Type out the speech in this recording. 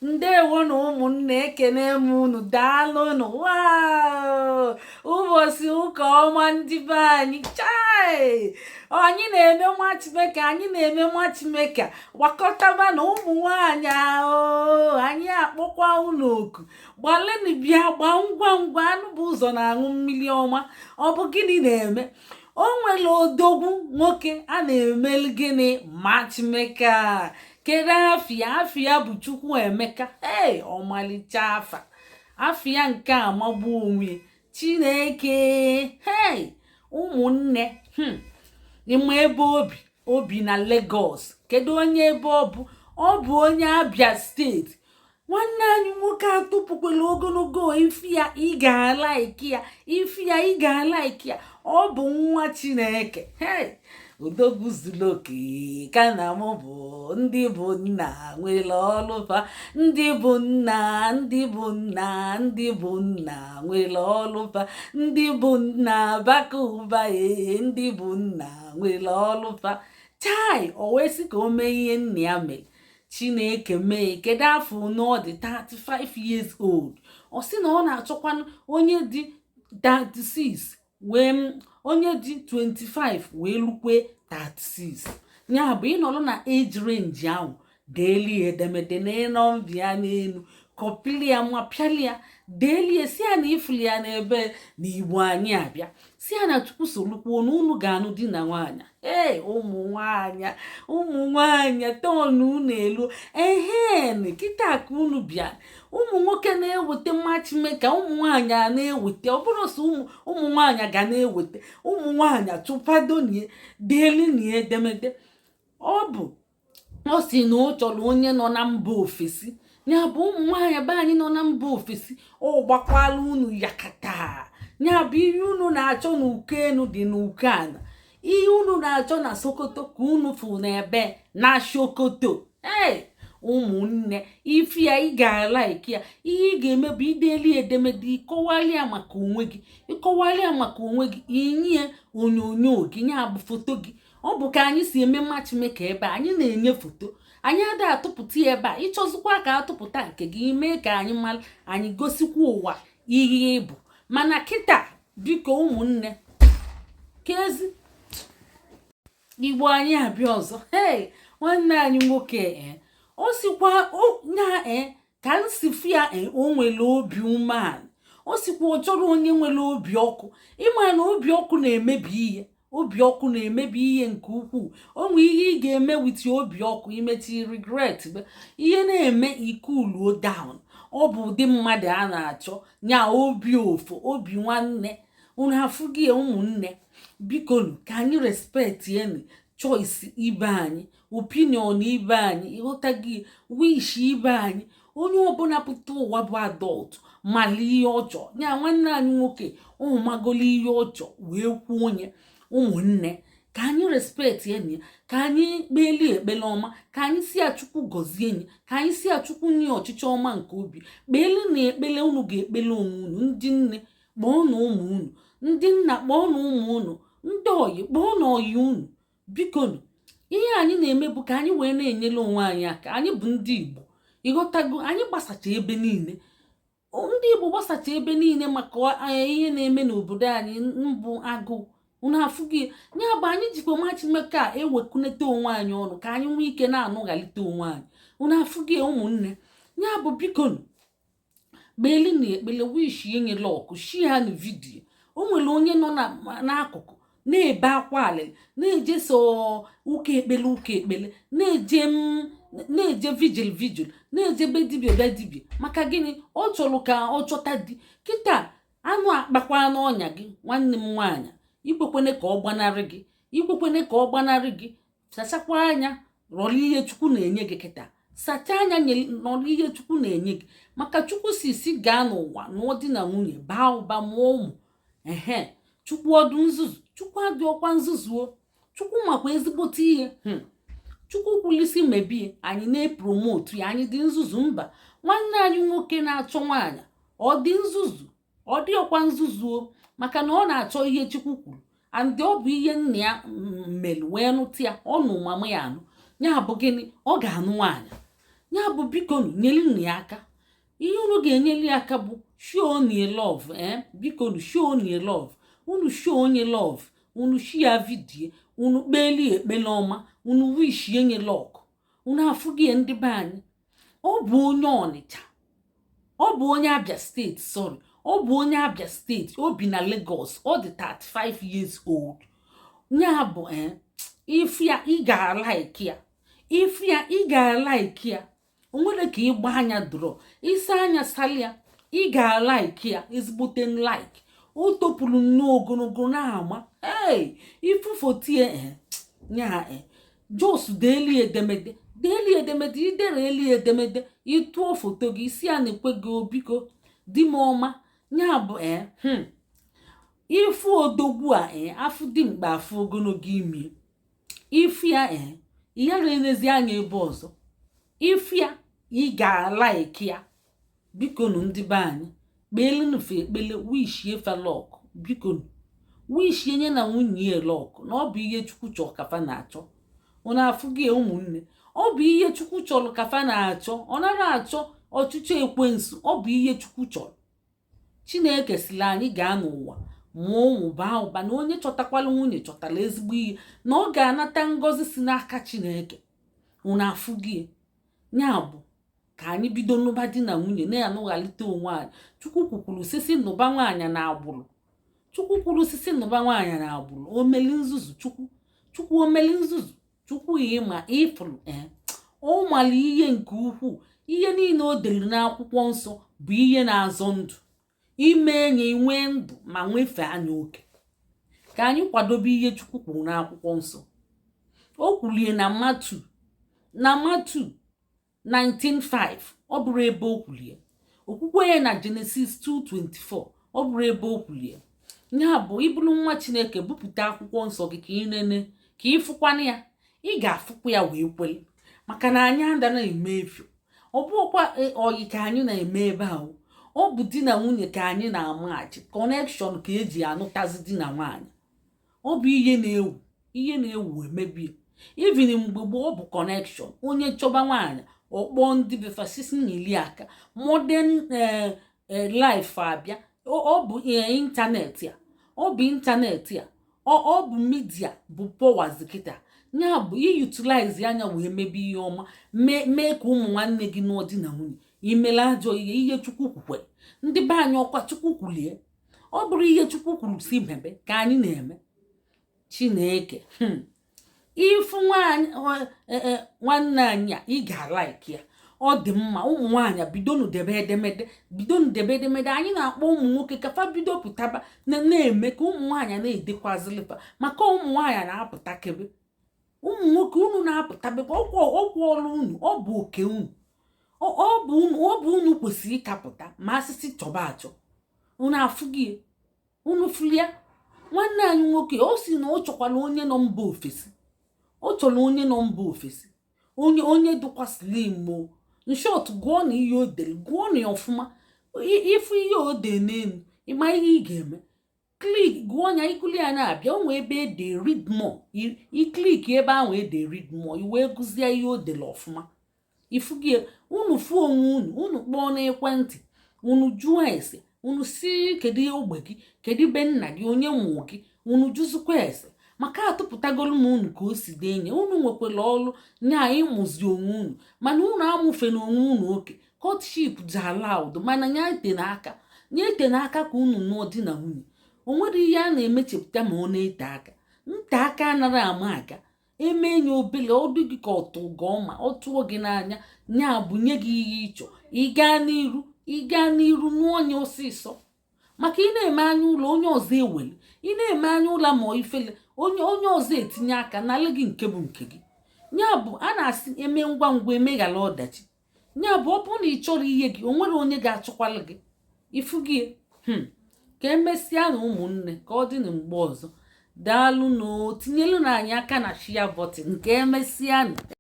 Ndewo na ụmụnne, ekene m unu. Daalụnụ. Wow, ụbọchị ụka ọma, ndị be anyị. Chai, anyị na-eme matchmaker, anyị na-eme matchmaker. Gbakọtaba na ụmụ nwanyị ahụ, anyị akpọkwa unu oku. Gbalịnụ bịa, gbaa ngwa ngwa. Anụ bụ ụzọ na-aṅụ mmiri ọma. Ọ bụ gịnị na-eme? O nwere odogwu nwoke a na-emelu gịnị? Matchmaker. Kedu afịa? Afịa bụ Chukwuemeka. Ee, ọmalịcha afa. Afịa nke a magbu onwe. Chineke, hey, ụmụnne, ịma ebe obi obi na Lagos. Kedu onye ebe ọ bụ? Ọ bụ onye Abia Steeti. Nwanne anyị nwoke atụpụkwala ogologo. Ifi ya, ị ga-alike ya. Ifi ya, ị ga-alike ya. Ọ bụ nwa Chineke. Hey, odogwu zuru oke ka na mụ bụ ndị bụ nna nwere ọlụfa. Ndị bụ nna, ndị bụ nna, ndị bụ nna nwere ọlụfa. Ndị bụ nna baka ụba. Ee, ndị bụ nna nwere ọlụfa. Chai, o wee sị ka o mee ihe nna ya mere. Chineke mee. Kedu afọ na ọ dị? 35 years old. Ọ sị na ọ na-achọkwanụ onye dị 36 wee onye dị 25 wee lukwe 36. Ya bụ, ịnọrọ na age range ahụ, deeli edemede na nọmba n'elu, kọpili ya ma pịali ya, deelie, si ya na ifuli ya n'ebe na Igbo anyị abịa. Si ya na Chukwu solukwuo na unu ga-anụ di na nwaanyị. Ee, ụmụ nwaanyị, ụmụ nwaanyị, tọnụ unu elu. Ehen, kịta ka unu bịa. Ụmụ nwoke na-eweta matchmaker, ụmụ nwaanyị a na-eweta. Ọ bụrụ sọ ụmụ nwaanyị ga na-eweta, ụmụ nwaanyị chụpadonie, deelinie edemede. Ọ bụ ọ sị na ọ chọrọ onye nọ na mba ofesi. Ya bụ, ụmụ nwaanyị be anyị nọ na mba ofesi, ọ gbakwala unu yakata. Ya bụ, ihe unu na-achọ n'uko enu dị n'uko ala. Ihe unu na-achọ na Sokoto ka unu fụ n'ebe na Sokoto. Ee, ụmụnne, ife ya, ị ga-alike ya. Ihe ị ga-eme bụ ideli edemede, ịkọwali ya maka onwe gị, ịkọwali ya maka onwe gị, inye onyonyo gị, ya bụ foto gị. Ọ bụ ka anyị si eme matchmaker ebe a. Anyị na-enye foto, anyị ada atụpụta ya ebe a. Ịchọzikwa ka atụpụta nke gị, mee ka anyị mara, anyị gosikwa ụwa ihe ịbụ. Mana kịta, biko ụmụnne, kezi Igbo anyị abịa ọzọ. Hey, nwanne anyị nwoke, e o sikwa nya e ka nsifu ya. E o nwere obi umeala. O sikwa ọ chọrọ onye nwere obi ọkụ. Ịma na obi ọkụ na-emebi ihe. Obi ọkụ na-emebi ihe nke ukwuu. O nwee ihe ị ga-eme with obi ọkụ, imechi regret ihe na-eme ikuluo down. Ọ bụ ụdị mmadụ a na-achọ nya obi ofo, obi nwanne. Unu afụghị ya? Ụmụnne, bikonu, ka anyị respect enu choice ibe anyị, opinion ibe anyị. Ịghọta gị? Wish ibe anyị. Onye ọbụla pụta ụwa bụ adult, mala ihe ọ chọọ. Ya nwanne anyị nwoke ụmụmagolo ihe ọ chọọ wee kwuo onye. Ụmụnne, ka anyị respect enyi ya, ka anyị kpelie ekpere ọma, ka anyị si ya Chukwu gọzie enyi, ka anyị si ya Chukwu nye ọchịchị ọma nke obi. Kpeelu na ekpere unu ga-ekpele onwe unu. Ndị nne, kpọọ na ụmụ unu. Ndị nna, kpọọ na ụmụ unu. Ndị oyi, kpọọ na oyi unu. Bikonu, ihe anyị na-eme bụ ka anyị wee na-enyere onwe anyị aka. Anyị bụ ndị Igbo, ịghọtago? Anyị gbasacha ebe niile. Ndị Igbo gbasacha ebe niile maka ihe na-eme n'obodo anyị mbụ agụụ. Unu afụghị ya? Bụ, anyị jikwa matchmaker a ewekunete onwe anyị ọnụ ka anyị nwee ike na-anụghalite onwe anyị. Unu afụghị, ụmụnne? Ya bụ, bikonu, kpeeli na ekpele, wish enye luck, share na video. O nwere onye nọ n'akụkụ na-ebe akwa alịlị, na-eje so ụka ekpele, ụka ekpele, na-eje m na-eje vigil, vigil, na-eje be dibịa, be dibịa. Maka gịnị? Ọ chọrọ ka ọ chọta di. Kịta anụ akpakwa n'ọnya gị, nwanne m nwaanyị. Ikwekwene ka ọ gbanarị gị, ikwekwene ka ọ gbanarị gị. Sachakwa anya, rọrọ ihe Chukwu na-enye gị kịta. Sachaa anya, nọrọ ihe Chukwu na-enye gị, maka Chukwu si gaa n'ụwa nụọ di na nwunye, baa ụba, mụọ ụmụ. Ehe, Chukwu ọdụ nzuzu? Chukwu adị ọkwa nzuzuo. Chukwu makwa ezigbote ihe. Chukwu kwulisi mebie, anyị na-epromote ya. Anyị dị nzuzu? Mba. Nwanne anyị nwoke na-achọ nwaanyị, ọ dị nzuzu? Ọ dị ọkwa nzuzuo, maka na ọ na-achọ ihe Chukwu kwuru, and ọ bụ ihe nna ya mere wee nụta ya. Ọ nụ mama ya anụ. Ya bụ gịnị? Ọ ga-anụ nwaanyị. Ya bụ, biko nyelu ya aka. Ihe unu ga-enyelu ya aka bụ show onye love. Biko nu, show onye love. Unu show onye love, unu share video, unu kpeeli ekpele ọma, unu wishie nye luck. Unu afụghị ndị be anyị. Ọ bụ onye Ọnịcha, ọ bụ onye Abia Steeti, sorry, ọ bụ onye Abia Steeti. O bi na Lagos. Ọ dị 35 years old. Ya bụ, ifu ya, ị ga-alike ya. Ifu ya, ị ga-alike ya. O nwere ka ịgba anya drọ isi anya salia, ị ga-alike ya ezigbote like. O topụrụ nnọọ ogologo na-ama. Hey, ifu fotie nya jos deeli edemede, deeli edemede, idere eli edemede, ịtụọ foto gị, isi ya na-ekwe gị, biko di m ọma. Ya bụ, ifu odogwu a, afụ dị mkpa, afụ ogologo imi. Ifu ya, ya na-enezi anya ebe ọzọ. Ifu ya, ị ga-alike ya. Biko nụ, ndị be anyị, kpeelunufe ekpele, wishie fa luck. Biko nụ, wishie nye na nwunye ya luck, na ọ bụ ihe Chukwu chọrọ ka fa na-achọ. Unu afụghị ụmụnne? Ọ bụ ihe Chukwu chọrọ ka fa na-achọ. Ọ nara achọ ọchịchọ ekwensu. Ọ bụ ihe Chukwu chọrọ. Chineke siri anyị gaa n'ụwa mụọ ụmụ, baa ụba, na onye chọtakwala nwunye chọtara ezigbo ihe, na ọ ga-anata ngọzi si n'aka Chineke. Unu afụghị? Ya bụ ka anyị bido nụba di na nwunye, na-anụghalite onwe anyị. Chukwu kwukwuru sisi nụba nwaanyị na agbụrụ. Chukwu kwuru sisi nụba nwaanyị na agbụrụ. Omeli nzuzu Chukwu, Chukwu omeli nzuzu Chukwu. Ịma ịfụrụ, ee, ọ mara ihe nke ukwuu. Ihe niile o dere n'akwụkwọ nsọ bụ ihe na-azọ ndụ. Ime enyi nwee ndụ ma nwefee anya oke. Ka anyị kwadobe ihe Chukwu kwuru n'akwụkwọ nsọ. O kwulie na Matthew, na Matthew 19:5. Ọ bụrụ ebe o kwulie okwukwe ya na Genesis 2:24, ọ bụrụ ebe o kwulie. Ya bụ, ịbụrụ nwa Chineke, bupụta akwụkwọ nsọ gị ka ị nene, ka ị fụkwana ya. Ị ga-afụkwa ya wee kwere, maka na anyị adana eme efu. Ọ bụrụkwa oyi ka anyị na-eme ebe ahụ, ọ bụ di na nwunye ka anyị na-amaghachi. Connection ka eji anụtazi di na nwaanyị. Ọ bụ ihe na-ewu, ihe na-ewu emebie. Even mgbe gboo, ọ bụ connection. Onye chọba nwaanyị, ọkpọ ndị befasisi n'ili aka. Modern life abịa, ọ bụ ịntanetị ya, ọ bụ ịntanetị ya, ọ bụ media bụ powers kịta. Ya bụ iutilize anya wee mebe ihe ọma, mee ka ụmụ nwanne gị nụọ di na nwunye. Imele ajọ ihe, ihe Chukwu kwukwe. Ndị be anyị, ọkwa Chukwu kwulie, ọ bụrụ ihe Chukwu kwuru si mebe ka anyị na-eme. Chineke, ịfụ nwanne anyị a, ị ga-alike ya. Ọ dị mma. Ụmụ nwaanyị, bidonu debe edemede, bidonu debe edemede. Anyị na-akpọ ụmụ nwoke ka fa bido pụtaba na-eme ka ụmụ nwaanyị na-edekwazilifa, maka ụmụ nwaanyị na-apụtakebe. Ụmụ nwoke, unu na-apụtabekwa. Ọkwa ọrụ unu, ọ bụ oke unu, ọ bụ unu, ọ bụ unu kwesịrị ịkapụta ma asịsị chọba achọ. Unu afụghị? Unu fụlia nwanne anyị nwoke, ọ sị na ọ chọkwara onye nọ mba ofesi. Ọ chọrọ onye nọ mba ofesi, onye dịkwa slim. O in short, gụọ na ihe o dere, gụọ na ya ọfụma. Ịfụ ihe o dere n'elu, ịma ihe ị ga-eme? Click, gụọ ya. Ịgụli ya na-abịa, o nwee ebe ede "read more". Iclick ebe ahụ ede "read more", i wee gụzie ihe o dere ọfụma. Ifugie unu, fụ onwe unu, unu kpọọ n'ekwentị, unu jụọ ese, unu si kedu ogbe gị, kedu be nna gị, onye nwụ gị. Unu jụzikwa ese, maka atụpụtagolu m unu ka o si dị enye unu. Nwekwara ọrụ nya ịmụzi onwe unu, mana unu amụfe na onwe unu oke. Courtship dị allowed, mana nya ete n'aka, nya ete n'aka ka unu nụọ di na nwunye. O nwere ihe a na-emechepụta ma ọ na-ete aka. Nte aka anaghị ama aga eme enye obele ọdụ gị ka ọtụ gị ọma, ọ tụọ gị n'anya. Nya bụ nye gị ihe ịchọ. Ịgaa n'iru, ịgaa n'iru nụọ onye ọsịsọ, maka ị na-eme anya ụlọ, onye ọzọ ewele. Ị na-eme anya ụlọ ma ifele, onye ọzọ etinye aka n'ala gị nke bụ nke gị. Ya bụ, a na-asị eme ngwa ngwa emeghara ọdachi. Ya bụ, ọ bụrụ na ị chọrọ ihe gị, o nwere onye ga-achọkwala gị. Ifu gị. Ka emesịa na ụmụnne, ka ọ dị na mgbe ọzọ. Daalụ na tinyelu na anyị aka na share button. Nke emesịa.